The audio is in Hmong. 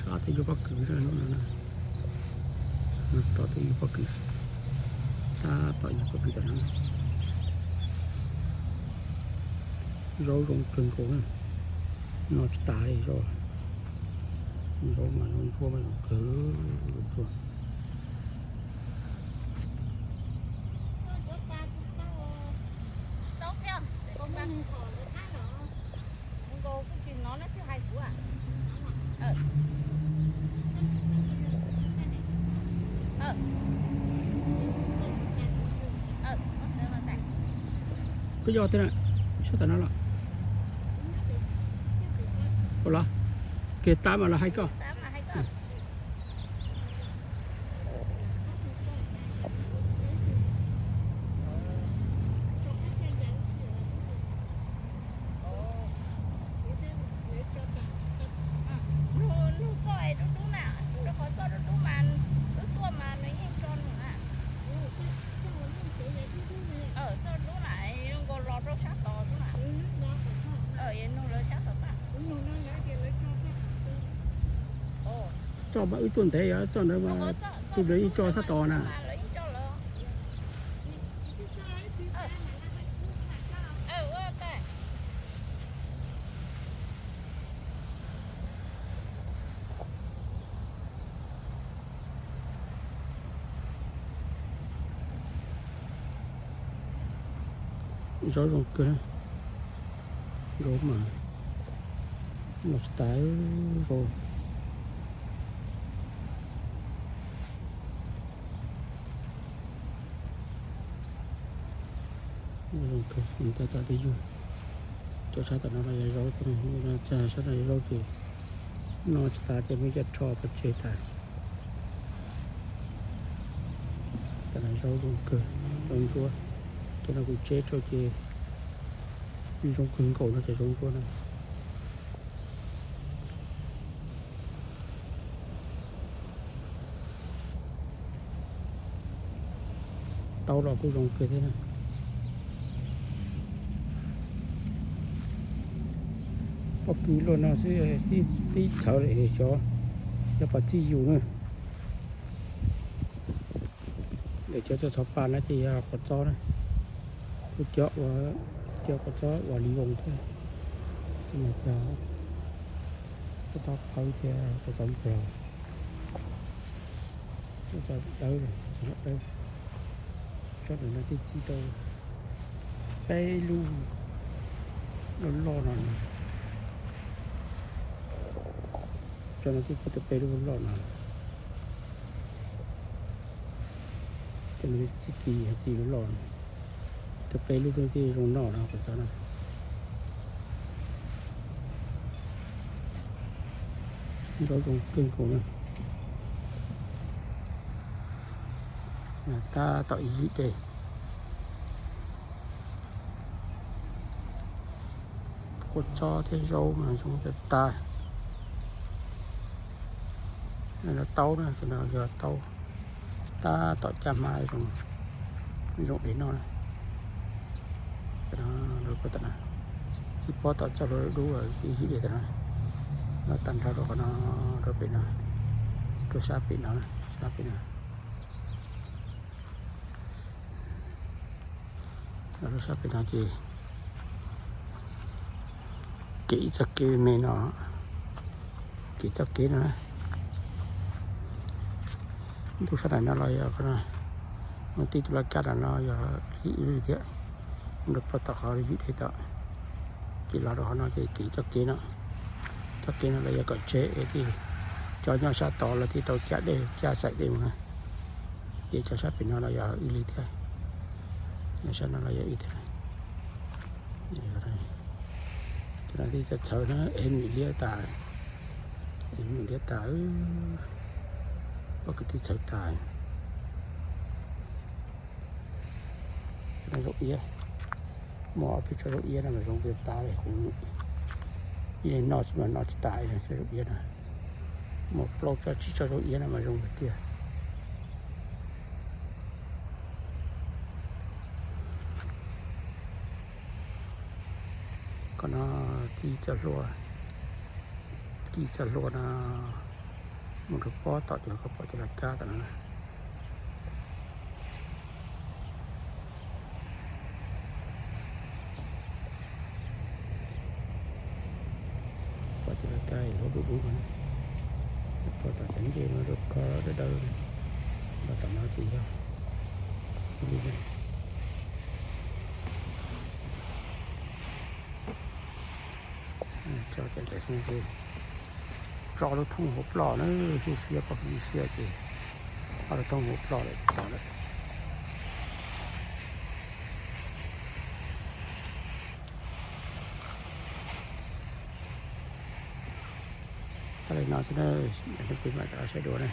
Tab tom yug pob kws, tab tom yug pob kws, tab tom yug pob kws tam no. Zaub zoo kawg nkaus, noj tsis tas li zaub. Zaub mas zoo ntsuab mas zoo kawg, zoo ntsuab. Koj yog tiag na, sab tom no los? Ua los, kiag tab mas los hais koj. Nug koj es dub dub na, rau qhov txoj dub dub mas wb tuaj mas nws yeej tso nws na. Txoj dub na, zoo nkaus los rau sab tod dub na. Nug lawv sab tod. Txoj mas wb tuaj ntev, txoj ntawd mas tus lawv yeej tso sab tod na. Zaub zoo kawg, zaub mas noj tsis tas zaub. Zoo kawg, tab tom twb yug. Cov sab tom no los yog zaub thiab, sab no yog zaub ces noj tsis tas ces muab coj rho pov tseg tas. Cov no zaub zoo kawg, zaub ntsuab. Cov no kuv tseb rau ces zoo kawg nkaus no cov zaub ntsuab no. Taub los kuj zoo kawg thiab na. Pob kws luaj no xwb, tib txhawv lawm xyov yog pom txij yus na. Lawv cov txog txhov pa no ces yog quav txob na. Kuv cov ua, cov quav txob ua li voos thiab. Cov quav txob qhawv thiab quav txob nplog. Quav txob dawb, quav txob dawb. Tsob ntawm no twb txi tau peb lub loj loj no. Tsob no twb txi tau peb lub loj no. Cov no txi txi txi loj loj no. Tau peb lub twb zoo noj no, quav txob no. Zaub zoo kawg nkaus na. Tab tom ib yim dej. Quav txob thiab zaub mas zoo tas tas. No taub na, cov no yog taub tab tom caj hmab zoo, zoo dev noj na. Cov no, txij pob tom txoj hlua dub ib yim dej tas no, no tag nrho rau qhov no, rau pem no, rau sab pem no, sab pem no. Los rau sab pem no ces kev txoj kev me no, kev txoj kev no, ntuj sab nraim no los yog qhov no, mus tij tus laj kab nram no yog ib lwm thiab, mus rau pem tom qhov yim dej tod, ces los rau qhov no ces kev txoj kev no, txoj kev no los yog kom tseg es thiaj cov nyob sab tod los thiaj tau caj dej caj xaim dej mus na. Ces cov sab pem no los yog ib lwm thiab, sab no los yog ib thiab. Cov no twb txawv txhawv na, ev mim liab tas, ev mim liab tas, pob kws twb txhawv tas. Cov no zaub iab, muaj ob peb tsob zaub iab no mas zoo tiag tas li, kuv ib leeg noj xwb mas noj tsis tas li tsob zaub iab no. Muaj plaub tsob tsib tsob zaub iab no mas zoo tiag tiag. Qhov no txij txoj hlua, txij txoj hlua no, Mus rau pob tom ces koj pom cov laj kab tom no na. Pom cov laj kab lub dub dub no, pob tom cov ntej no rau koj dawb dawb, npaj tom no ces yog li. Tso cov ntawm xwb ces tso lub thoob hauv ploj na, siab siab poj ib siab ces ob lub thoob hauv ploj lawm tsis tau lawm. Tau li no xwb na, peb mam rov saib dua na.